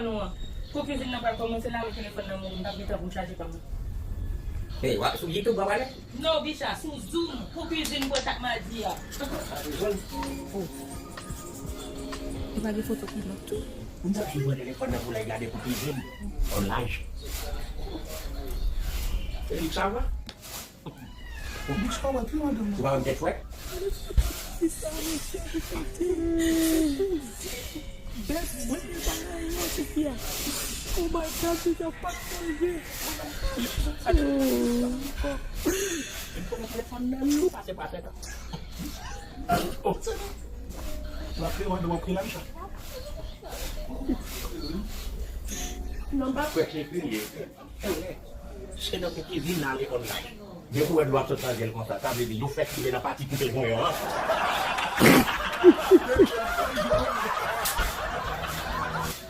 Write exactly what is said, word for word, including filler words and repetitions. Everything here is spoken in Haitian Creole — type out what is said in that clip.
Nou an. Kou kizin nan pral kòmanse la, men telefòn nan mouri, m p ap gen tan pou m chaje pa m. Hey, w ap sou YouTube w ap ale? Non, bicha, sou Zoom, kou kizin m pran chak madi a. Ou pa gen foto pou lòt tou? Ou t ap sou pran telefòn nan pou l al gade kou kizin online. Felix, sa va? Ou pa wè pi madanm nan. Ou pa wè m tèt fwèt? Bèt mwen, li pa anyen, ti fi a. Oh my God, li jan pa t manje. Li pran telefòn nan lou pase pa fèt. Oh, se nou. L ap fè madanm an kriye la, sa. Non, m pa kwè se kriye. Se nan kou kizin nan ale online. Depi w wè dlo ap sot nan je l konsa, sa vle di yo fèk koupe nan pati koupe jonyon an.